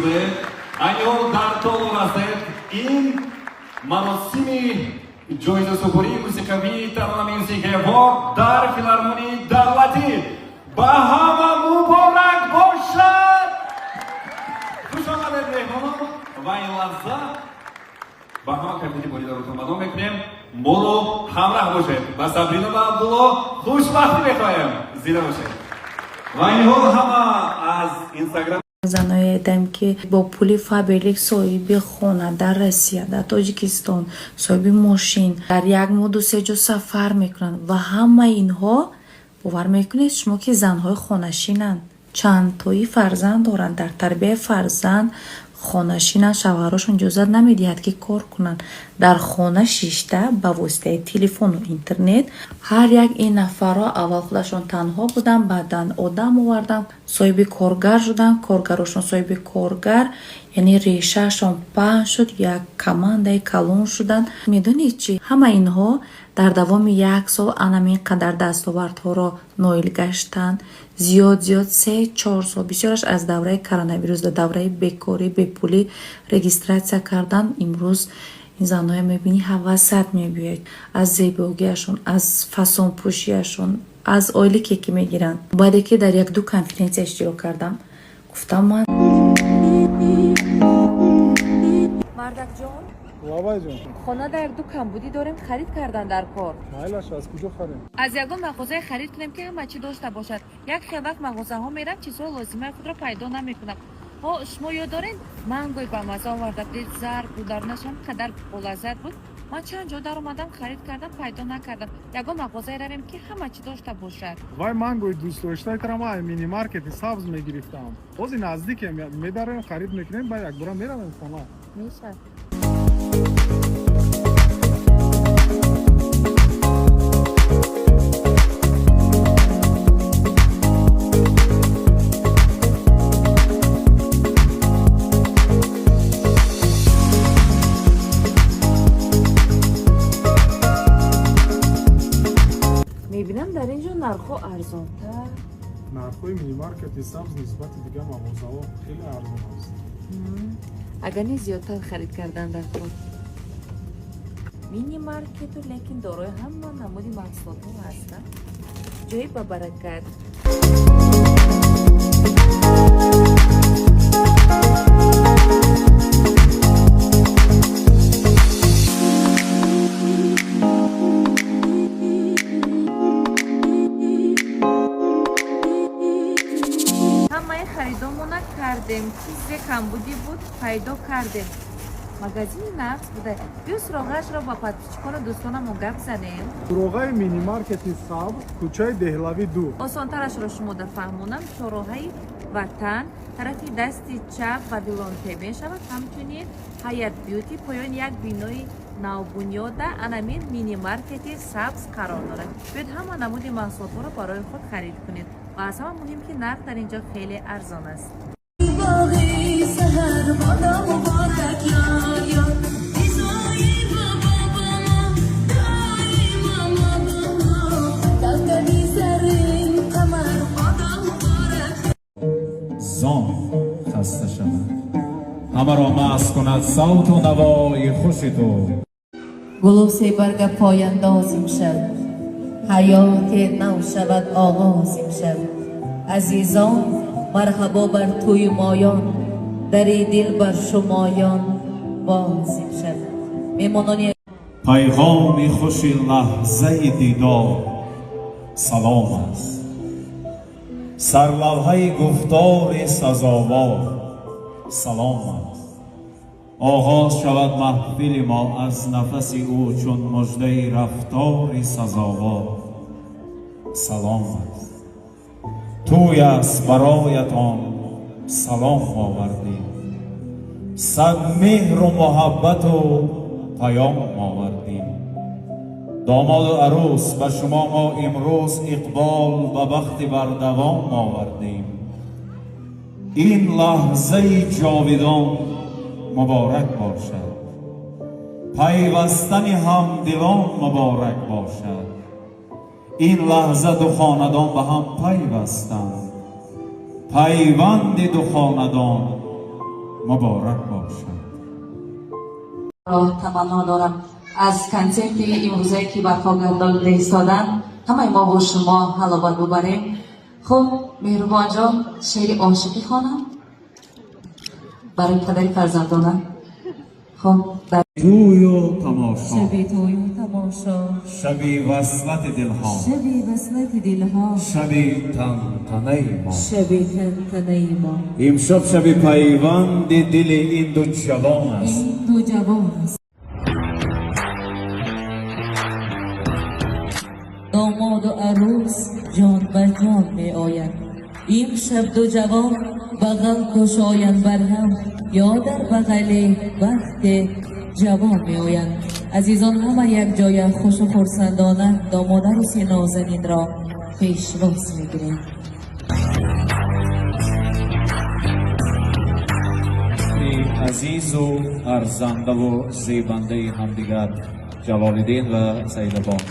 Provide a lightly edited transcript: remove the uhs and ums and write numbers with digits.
шудаед, айни ҳол дар толор ҳастед. Ин маросими ҷоизасупории мусиқавии Тарона Music Award дар Филармонии давлатӣ ба ҳама муборак бошад! Хуш омадед, меҳмонон! Ва ин лаҳза ба ҳама кайфияти болидаро таманно мекунем. Моро ҳамраҳ бошед. Ба Сабрина ва Абдулло хушбахтӣ мехоҳем. Зинда бошед. Ва ин ҳол ҳама аз Инстаграм Заное дидем, ки бо пули Фаберлик соҳиби хона дар Россия, дар Тоҷикистон, соҳиби мошин, дар як моҳ ду се ҷо сафар мекунанд. Ва ҳамаи инҳо, бовар мекунед шумо, ки занҳои хонашинанд, чандтои фарзанд доранд, дар тарбияи фарзанд хонашинанд, шавҳарошон иҷозат намедиҳад, ки кор кунанд. Дар хона шишта, ба воситаи телефону интернет ҳар як ин нафарҳо аввал худашон танҳо буданд, баъдан одам оварданд, соҳиби коргар шуданд, коргарошон соҳиби коргар, яъне решаашон паҳн шуд, як командаи калон шуданд. Медонед чӣ? Ҳама инҳо дар давоми як сол анамин қадар дастовардҳоро ноил гаштанд. Зиёд зиёд 3-4 сол, бисёраш аз давраи коронавирус, дар давраи бекорӣ, бепулӣ регистрация кардан. Имрӯз ин занҳое мебинӣ, ҳавасат мебиёяд аз зебогиашон, аз фасонпӯшиашон, аз ойлике ки мегиранд. Баъде ки дар якду конференсия иштирок кардам, гуфтам ман Мардакҷон. Лабайҷон. Хона дар ду камбудӣ дорем, харид кардан дар кор. Майлаш, аз куҷо харем? Аз ягон мағозае харид кунем, ки ҳама чӣ дошта бошад. Як хел вақт мағозаҳо мерам, чизҳои лозимаи худро пайдо намекунам. Ҳо, шумо ёд доред, мангои бамаза оварда будед, зард буд, дарунаш ҳам қадар болаззат буд. Ман чанд ҷо даромадам, харид кардам, пайдо накардам. Ягон мағозае равем, ки ҳама чӣ дошта бошад. Вай мангои дӯстдоштаи тара ман мини-маркети Сабз мегирифтам. Ҳозир наздикем, медароем, харид мекунем, баъд якбора меравем хона. Мешавад. Мебинам, дар ин ҷо нархҳо арзонтар. Нархҳои мини-маркети Сабз нисбати дигар мағозаҳо хеле арзон аст. Агар не, зиёдтар харид кардан дар кор. Мини маркету, лекин дорои ҳама намуди маҳсулотҳо ҳастанд. Ҷои ба баракат. Ҳамаи харидомона кардем, чизе камбудӣ буд, пайдо кардем. Магазини нағз буда. Биё, суроғаашро ба подписчикону дӯстонамон гап занем. Суроғаи мини-маркети Сабз, кӯчаи Деҳлавӣ 2. Осонтарашро шумо дафаҳмонам: чорроҳаи Ватан, тарафи дасти чап Вавилон Т мешавад, ҳамчунин Ҳаят Бьюти, поёни як бинои навбунёда анамин мини-маркети Сабз қарор дорад. Биёед, ҳама намуди маҳсулотҳоро барои худ харид кунед ва аз ҳама муҳим, ки нарх дар ин ҷо хеле арзон аст. Боғи саҳар бодо муборак, ёр, ёр. Ризои бобо ба мо, дуои мамо ба мо, кавкаби заррин қамар бодо муборак. Зон хаста шавад, ҳамаро маст кунад савту навои хуши ту. Гулу себарга пояндоз имшаб, ҳаёте нав шавад оғоз имшаб. Азизон, марҳабо бар тӯи моён, дари дил бар шумоён боз имшаб. Меҳмонони Пайғоми хуши лаҳзаи дидор салом аст, сарлавҳаи гуфтори сазовор салом аст. Оғоз шавад маҳфили мо аз нафаси ӯ, чун муждаи рафтори сазовор салом аст. Тӯй аст, бароятон салом овардем, сад меҳру муҳаббату паём овардем. Домоду арӯс, ба шумо мо имрӯз иқбол ба бахти бардавом овардем. Ин лаҳзаи ҷовидон муборак бошад, пайвастани ҳамдилон муборак бошад. Ин лаҳза ду хонадон ба ҳам пайвастанд, пайванди ду хонадон Муборак бошад. Таманно дорам, аз консерти имрӯзае, ки барпо гардонида истоданд, ҳамаи мо бо шумо ҳаловат бубарем. Хуб, Меҳрубонҷон, шеъри ошиқӣ хонам барои падари фарзандонам. Хуб. Тӯю тамошо. Шаби тӯю тамошо. Шаби васлати дилҳо. Шаби васлати дилҳо. Шаби тантанаи мо. Шаби тантанаи мо. Имшаб шаби пайванди дили ин ду ҷавон аст. Ин ду ҷавон аст. Домоду арӯс ҷон ба ҷон меоянд. Имшаб ду ҷавон бағал кушоянд бар ҳам ё дар бағали бахте ҷавон меоянд. Азизон, ҳама якҷоя хушу хурсандона домод арӯси нозанинро пешвоз мегирем. Азизу арзандаву зебандаи ҳамдигар, Ҷалолиддин ва Саидабону.